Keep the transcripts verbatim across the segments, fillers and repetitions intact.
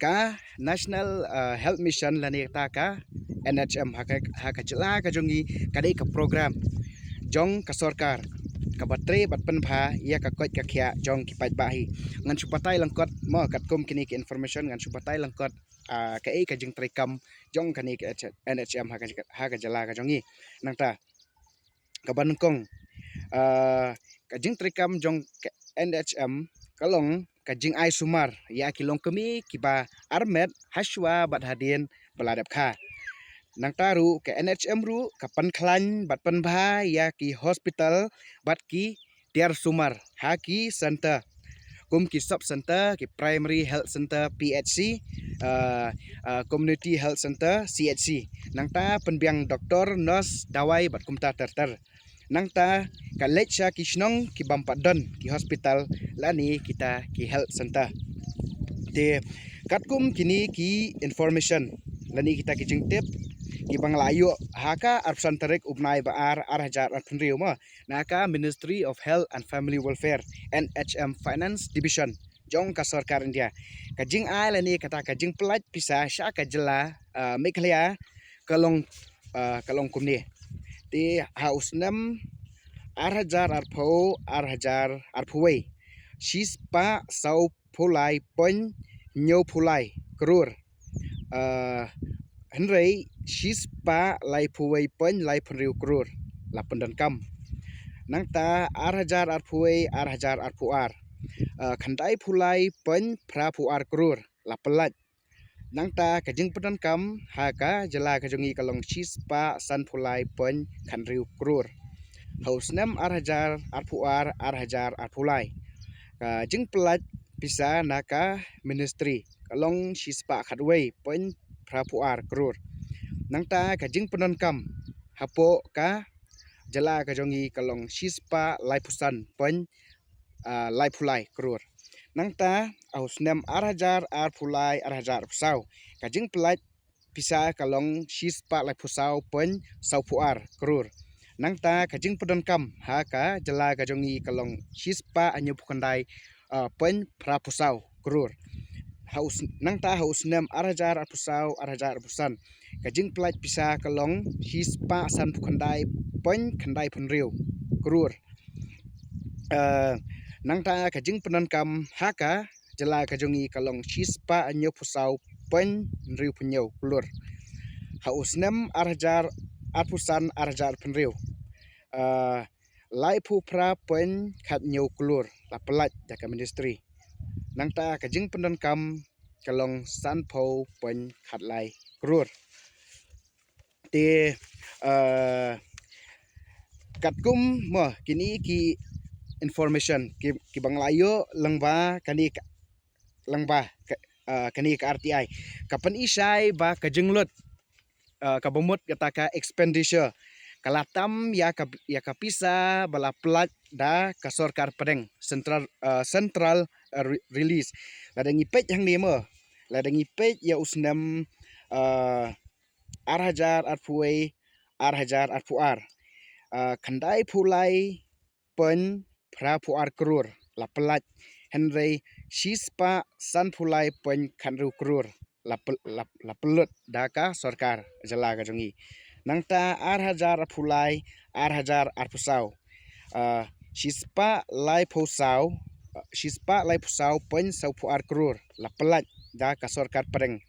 ka National, ah, Health Mission lane kata ka N H M ha ka, ha ka jylla ka jong ngi ka dei ka program jong ka sorkar kaba trei bad pynbha ïa ka koit ka khiah jong ki paidbah hi. Ngan shu batai lyngkot mo katkum kine ki information, ngan shu batai lyngkot, ah, kaei ka jingtrei kam jong kane ka N H M ha ka, ha ka jylla ka jong ngi. Nangta kaba nyngkong, ah, ka jingtrei kam jong ka N H M ka long ka jingai sumar ïa ki longkmie kiba armet hashwa bad hadien ba la dep kha. Nangta ruh ka N H M ruh ka pynkhlaiñ bad pynbha ïa ki hospital bad ki tiar sumar ha ki center kum ki sub center, ki primary health center, P H C, ah, ah, community health center, C H C. Nangta pynbiang doktor, nurse, dawai bad kumta ter ter. Nangta ka leit sha ki shnong ki bym pat don ki hospital lane kita ki health center. Te katkum kine ki information lane kita ki jingtip kiba nga la ïoh ha ka arphew san tarik u bnai ba ar, ar hajar arphew hynriew mo, na ka Ministry of Health and Family Welfare, N H M Finance Division jong ka sorkar India. Ka jingai lane kata ka jingpynlait pisa sha ka jylla, ah, Meghalaya ka long, ah, ka long kumne. Te ha u snem ar hajar arphew, ar hajar arphew wei, shispah sawphew lai point hynñiewphew lai klur. Ah, hynrei shispah laiphew wei point laiphew hynriew klur la pyndonkam. Nangta ar hajar arphew wei, ar hajar arphew ar, ah, khyndaiphew lai point phraphew ar klur la pynlait. Nangta ka jingpyndonkam ha ka jylla ka jong ngi ka long shispah sanphew lai point khathynriew klur. Ha u snem ar hajar arphew ar, ar hajar arphew lai, ka jingpynlait pisa na ka ministry ka long shispah khatwei point phraphew ar klur. Nangta ka jingpyndonkam hapoh ka jylla ka jong ngi ka long shispah laiphew san point, ah, laiphew lai klur. Nangta ha u snem ar hajar arphew lai, ar hajar arphew saw, ka jingpynlait pisa ka long shispah laiphew saw point sawphew ar klur. Nangta ka jingpyndonkam ha ka jylla ka jong ngi ka long shispah hynñiewphew khyndai, ah, point phraphew saw klur. Ha u sn-, nangta ha u snem ar hajar arphew saw, ar hajar arphew san, ka jingpynlait pisa ka long shispah sanphew khyndai point khyndaiphew hynriew klur. Ah, nangta ka jingpyndonkam ha ka jylla ka jong ngi ka long shispah hynñiewphew saw point hynriewphew hynñiew klur. Ha u snem ar hajar arphew san, ar hajar arphew hynriew, ah, laiphew phra point khathynñiew klur la pynlait da ka ministry. Nangta ka jingpyndonkam ka long sanphew point khatlai klur. Te, ah, katkum mo kine ki information ki, kiba nga la ïoh lyngba kane ka, lyngba ka, ah, kane ka R T I, ka pyni shai ba ka jinglut, ah, kaba mut kata ka expenditure ka la tam ïa ka, ïa ka pisa ba la pynlait da ka sorkar pdeng, central, ah, central, ah, re-, release. Lada ngi peit hangne mo, lada ngi peit ïa u snem, ah, ar hajar arphew wei, ar hajar arphew ar, ah, khyndaiphew lai point phraphew ar klur la pynlait, hynrei shispah sanphew lai point khathynriew klur la pyn-, la, la pynlut da ka sorkar jylla ka jong ngi. Nangta ar hajar arphew lai, ar hajar arphew saw, ah, shispah laiphew saw, ah, shispah laiphew saw point sawphew ar klur la pynlait da ka sorkar pdeng.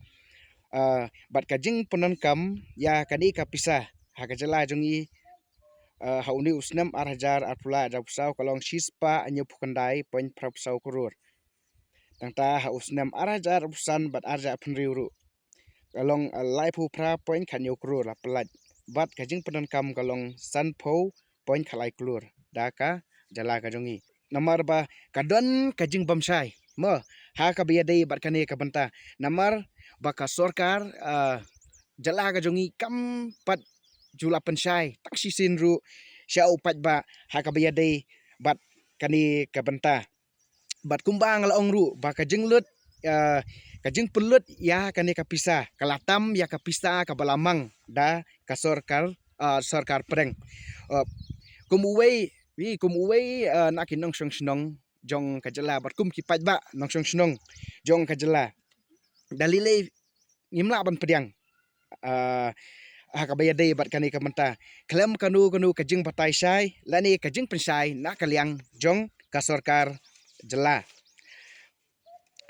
Ah, bad ka jingpyndonkam ïa kane ka pisa ha ka jylla jong ngi, ah, ha une u snem ar hajar arphew lai, ar hajar arphew saw ka long shispah hynñiewphew khyndai point phraphew saw klur. Nangta ha u snem ar hajar arphew san bad ar hajar arphew hynriew ruh ka long, ah, laiphew phra point khathynñiew klur la pynlait. Bad ka jingpyndonkam ka long sanphew point khatlai klur da ka jylla ka jong ngi. Namar ba ka don ka jingbymshai mo ha kaba ïadei bad kane ka bynta. Namar ba ka sorkar, ah, jylla ka jong ngi kam pat ju la pynshai tang shisien ruh sha u paidbah ha kaba ïadei bad kane ka bynta. Bad kumba nga la ong ruh ba ka jinglut, ah, ka jingpynlut ïa kane ka pisa ka la tam ïa ka pisa kaba la mang da ka sorkar, ah, sorkar pdeng. Ah, kum uwei, wi, kum uwei, ah, na ki nongshong shnong jong ka jylla bad kum ki paidbah nongshong shnong jong ka jylla, da lei lei ngim lah ban pdiang, ah, ha kaba ïadei bad kane ka bynta. Khlem kano kano ka jingbatai shai lane ka jingpynshai na ka liang jong ka sorkar jylla.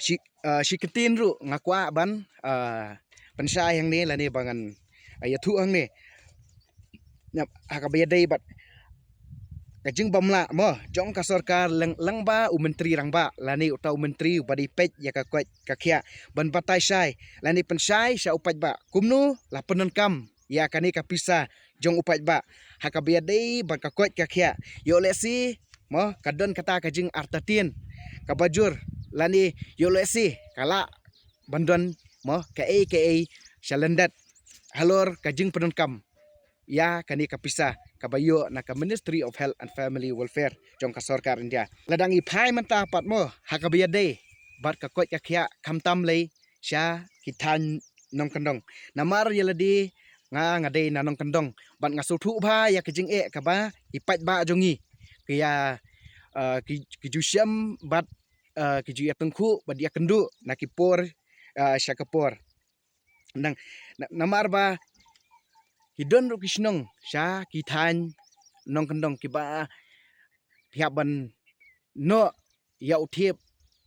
Shi, ah, shi kyntien ruh nga kwah ban, ah, pynshai hangne lane ba ngan, ah, ïathuh hangne. Nyap, ha kaba ïadei bad ka jingbymlah mo jong ka sorkar lyng-, lyngba u Myntri Rangbah lane uta u myntri uba dei peit ïa ka koit ka khiah ban batai shai lane pynshai sha u paidbah kumno la pyndonkam ïa kane ka pisa jong u paidbah ha kaba ïadei bad ka koit ka khiah. Ïoh lehse mo ka don kata ka jingartatien kaba jur lane ïoh lehse ka lah ban don mo kaei kaei sha lyndet halor ka jingpyndonkam ïa kane ka pisa kaba ïoh na ka Ministry of Health and Family Welfare jong ka sorkar India. Lada ngi phai mynta pat mo ha kaba ïadei bad ka koit ka khiah khamtam lei sha ki thaiñ nongkyndong. Namar ïa lade nga, nga dei na nongkyndong bad nga sngewthuh bha ïa ka jingeh kaba ki paidbah jong ngi ki ïa, ah, ki, ki ju shem bad, ah, ki ju ïa tyngkhuh bad ïa kynduh na ki por, ah, sha ka por. Nang, na-, namar ba ki don ruh ki shnong sha ki thaiñ nongkyndong kiba ki hap ban noh ïa u thiep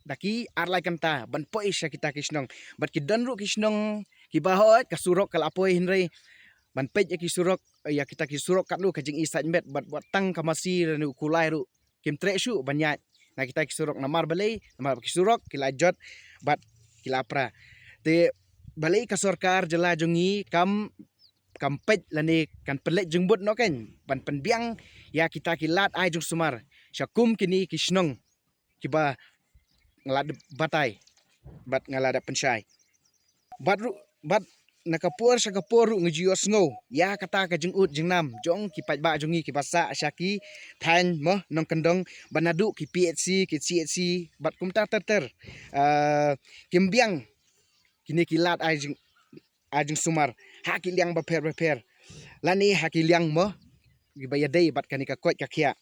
da ki ar lai kynta ban poi sha kita ki shnong. Bad ki don ruh ki shnong kiba hooid ka surok ka la poi hynrei ban peit ïa ki surok, ïa kita ki surok katno ka jingïasaid met bad wat tang ka masi lane u kulai ruh kim treh shuh ban ïaid na kita ki surok. Namar balei? Namar ki surok ki la jot bad ki la pra. Te balei ka sorkar jylla jong ngi kam, kam peit lane kan pynleit jingmut noh kein ban pynbiang ïa kita ki lad ai jingsumar sha kum kine ki shnong kiba nga la dep batai bad nga la dep pynshai. Bad ruh, bad na ka por sha ka por ruh ngi ju ïohsngew ïa kata ka jingud jingnam jong ki paidbah jong ngi kiba sah sha ki thaiñ mo nongkyndong, ba naduh ki P H C, ki C H C bad kumta ter ter, ah, kim biang kine ki lad ai jing, ai jingsumar ha ki liang bapher bapher lane ha ki liang mo kiba ïadei bad kane ka koit ka khiah.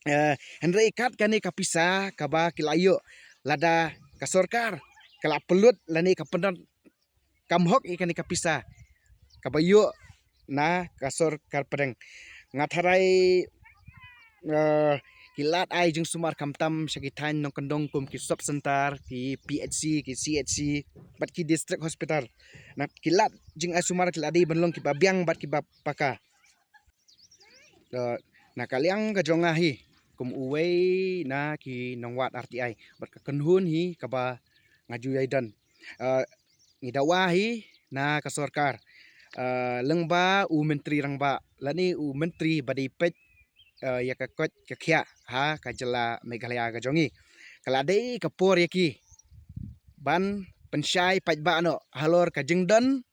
Eh, hynrei kat kane ka pisa kaba ki la ïoh lada ka sorkar ka la pynlut lane ka pyndonkam hok ïa kane ka pisa kaba ïoh na ka sorkar pdeng. Nga tharai, eh, ki lad ai jingsumar khamtam sha ki thaiñ nongkyndong kum ki sub center, ki P H C, ki C H C bad ki district hospital. Na ki lad jingai sumar ki la dei ban long kiba biang bad kiba paka. Eh, na ka liang ka jong nga hi kum uwei na ki nongwad R T I bad ka kynhun hi kaba nga ju ïai don. Eh, ngi dawa hi na ka sorkar, eh, lyngba u Myntri Rangbah lane u Myntri ba dei peit, eh, ïa ka koit ka khiah ha ka jylla Meghalaya ka jong ngi. Ka la dei ka por ïa ki ban pynshai paidbah noh halor ka jingdon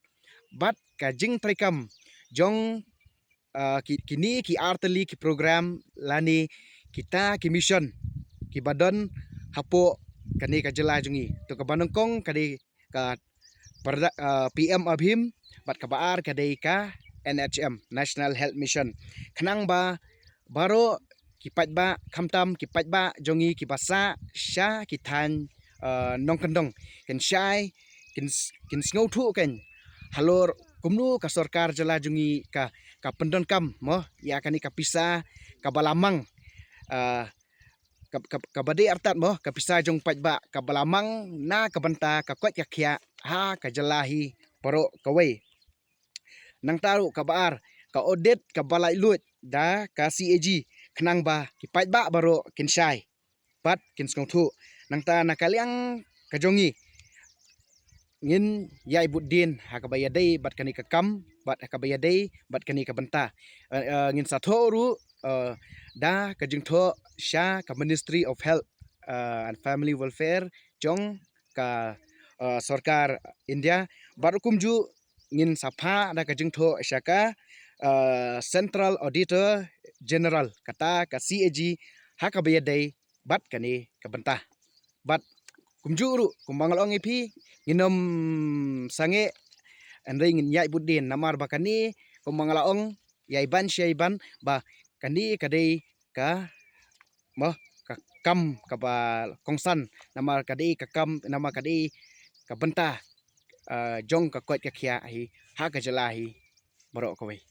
bad ka jingtrei kam jong, ah, ki, kine ki artylli ki program lane kita ki mission kiba don hapoh kane ka jylla jong ngi. To kaba nyngkong ka dei ka pyrda-, ah, P M ABHIM bad kaba ar ka dei ka N H M, National Health Mission. Khnang ba baroh ki paidbah khamtam ki paidbah jong ngi kiba sah sha ki thaiñ, ah, nongkyndong kin shai, kin s-, kin sngewthuh kein halor kumno ka sorkar jylla jong ngi ka, ka pyndonkam mo ïa kane ka pisa kaba la mang, ah, ka, ka, kaba dei artat mo ka pisa jong paidbah kaba la mang na ka bynta ka koit ka khiah ha ka jylla hi baroh kawei. Nangta ruh kaba ar ka audit kaba laitluid da ka C A G khnang ba ki paidbah baroh kin shai bad kin sngewthuh. Nangta na ka liang ka jong ngi ngin ïai bud dien ha kaba ïadei bad kane ka kam bad ha kaba ïadei bad kane ka bynta. Eh, eh, ngin sa thoh ruh, eh, da ka jingthoh sha ka Ministry of Health, eh, and Family Welfare jong ka, eh, sorkar India bad ruh kumjuh ngin sa phah da ka jingthoh sha ka, eh, Central Auditor General kata ka C A G ha kaba ïadei bad kane ka bynta. Bad kumjuh ruh kumba nga la ong ïa phi ngin ym sangeh hynrei ngin ïai bud dien namar ba kane kumba nga la ong ïai ban shi ïai ban ba kane ka dei ka mo ka kam kaba kongsan namar ka dei ka kam namar ka dei ka bynta ah, jong ka koit ka khiah hi ha ka jylla hi baroh kawei.